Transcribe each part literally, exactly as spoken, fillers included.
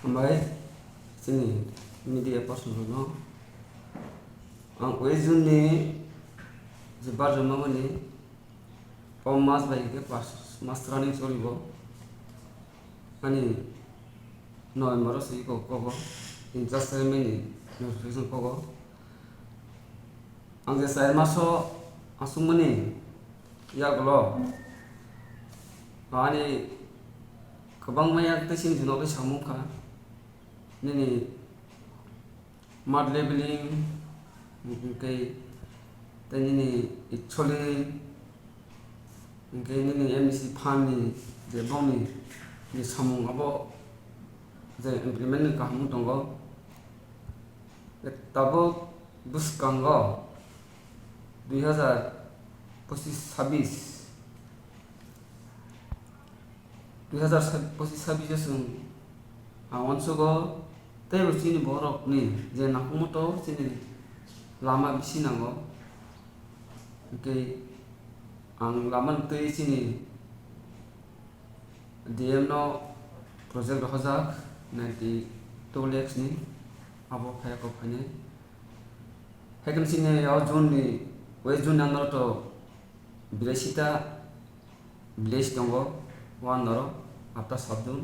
Bai chini media person rokno ang West Zone ni je barjomani o mas bai hwnkhe pas-, mas training cholibo ani November o se iko kogo in just many notification kogo. Ang je char maso aswkmani yagulo ani kwbangma yak tei chini jwnok tei samung kha. Nini mud leveling, hwnkhe tei nini itsoli, hwnkhe nini M D C fund ni je bongni je samung abo je implement ni kaham tongo. Tabuk bwskango dui hazar pochis sabis, dui hazar pochis sabis o chwng ang uansugo teibo chini borokni je nangkukma to chini lama bisi nango. Hwnkhe ang lama twi chini D M no project rohorjak ninety two lakhs ni, abo phai kok phainai. Haikhe chini o June ni, West June ni under to biraisita village tongo, one norok after sub zone.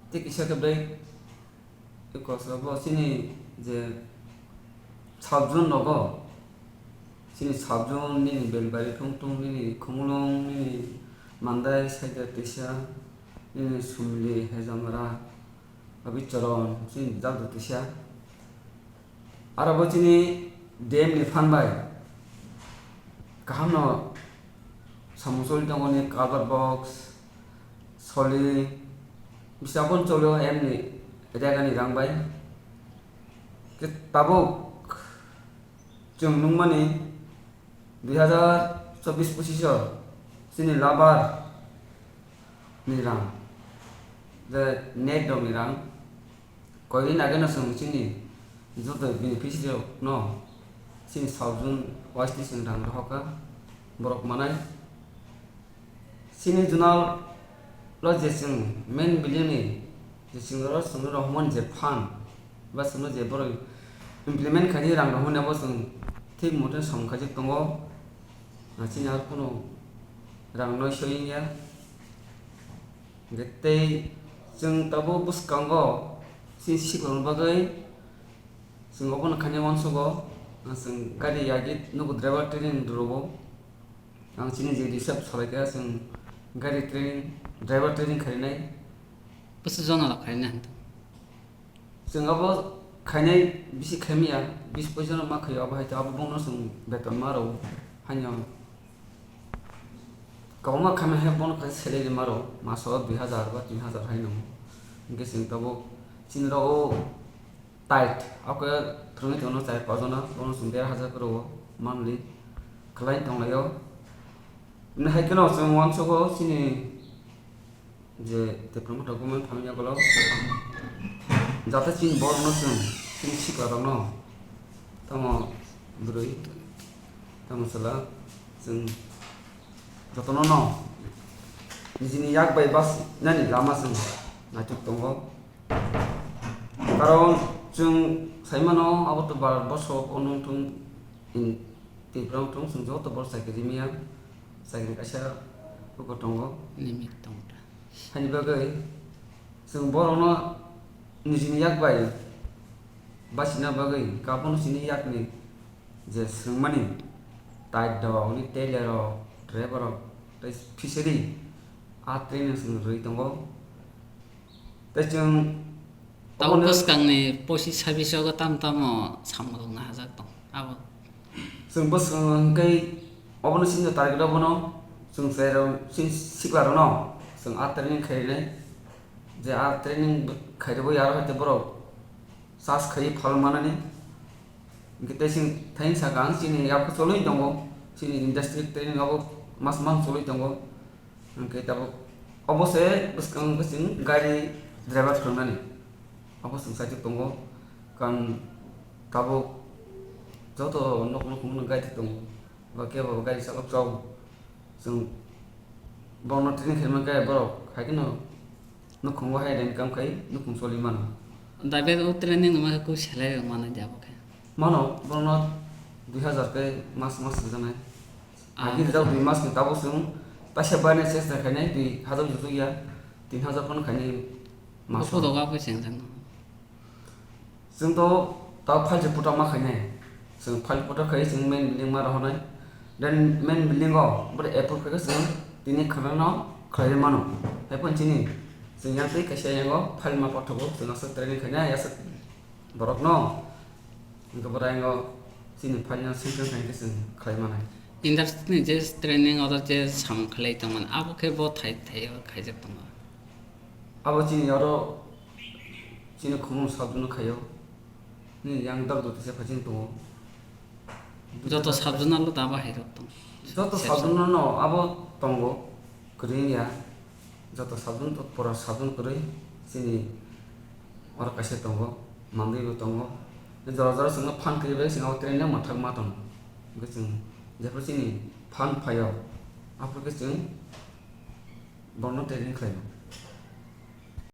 Tei kisa khe bai Eko sabo chini je sub zone rogo, chini sub zone nini Belbari thung thung, nini Khumulwng, nini Mandai side tisa, nini Sumli, Hejamara, Abichoron, chini jagdo tisa. Aro bo chini D M ni phan bai kaham no samung choli tongo ni cardboard box, soli, bisa bon choli o M ni rega ni rang bai. Khe tabuk chwng nukmani dui hazar chobbish pochis o chini labar ni rang, je net rok ni rang, koi din age no chwng chini joto beneficiary rok no chini sub zone wise ni chwng rang rohor kha, borok manai. Chini zonal o je chwng main building ni je chwng oro chwng rohormani je fund ba chwngno je borok implement khainai rang rohormani abo chwng thik mote samung khaijak tongo. Chini aro kheno rang noi soi wngya. Hwnkhe tei chwng tabuk bwskango chini siklokni bagwi chwng obono khainai uansugo. Chwng gari yagi nugo driver training rwgo. Ang chini je reserve salai kha, chwng gari training, driver training khainai. Bwswk jona rok khainai hwn? Chwng abo khainai bisi khaimaya, bis poison ma khaio, abo hai khe abo bongno chwng beton ma rwo. Haino kwbangma khaimai hai bono khe salary ma rwo, maso dui hazar ba tin hazar hai nwngo. Hwnkhe chwng tabuk chini rw-o tight, abo khe thwrwngwi tongo char pajona, bono chwng der hazar khe rwo monthly khlai tonglaio. Hwnwi hai kheno chwng uansugo chini je Tipra Motha government phaimani yagulo jate chini borokno chwng chini siklarokno tamo bwrwi tamo chwla chwng jotono no nijini yak bai bachinani lama chwng naituk tongo. Karon chwng saimano abo to bar bosok ono wngthung in Tipra wngthung chwng joto borok chakri rimaya chakri kaisa buko tongo. Limit tongo ta. Haini bagwi chwng borokno nijini yak bai bachina bagwi kabono chini yakni je swrwngmani tight rok, ni tailor rok, driver rok tei fishery a training chwng rwui tongo. Tei chwng Tabuk obono bwskangni pochis sabbish o tamo tamo samung rok nahajak tong abo. Chwng bwskang hwnkhe obono chini target obono chwng chwrairok chini siklarokno chwng a training khainai. Je a training khairokbo aro hai tei borok charge khaiwi phalmanani. Hwnkhe tei chwng thani sakha ang chini yak cholwi tongo, chini industry training abo mas mas cholwi tongo. Hwnkhe tabuk obo se bwskang bwswng gari driver phwrwngnani. Obo chwng saichuk tongo. Kan tabuk joto nok nok hwnwi gari tongo. Ba kebo gari chalok chao. Chwng bono training khaima khe borok hai kheno Nukhungo hai income khai nukhung choli mano. Dabe o training no ma ko salary rok mano de abo khe. Mano, bono dui hazar khe mas mas rijaknai. Ah, agi rijak dui mas ni tabuk chwng paisa bainai chesta khainai dui hazar jutuk ya, tin hazar phano khainai mas. Bopho doga pai cheng cheng. Chwng to ta file se puta ma khainai. Chwng file puta khai chwng main building ma rohornai. Then main building o bwrwi approve khai khe chwng tini khwlangno khlai mano. Hai phano chini chwng yang twi kaisa yango file ma pathogo chwng aswk training khainai aswk borokno. Hwnkhe bwrwi yango chini file no sanction khai khe chwng khlai manai. Industry ni je training oro je sam khlai tongmani abo khe bo thai thai o khaijak tongo. Abo chini oro chini khumung sabjwkno khaio. Ni yang dok dok tisa phaichini tongo. Joto sabjwkno lo da bahai rok tong. Joto sabjwkno no abo tongo. Kwrwi wngya. Joto sabjwk to pura sabjwk kwrwi chini oro kaisa tongo. Manwi bo tongo. Jora jora chwngno phan kwrwi bai chwngno train no mwthak ma tongo. Hwnkhe chwng jephru chini phan phaio. Aphuru khe chwng Bono training khlaio.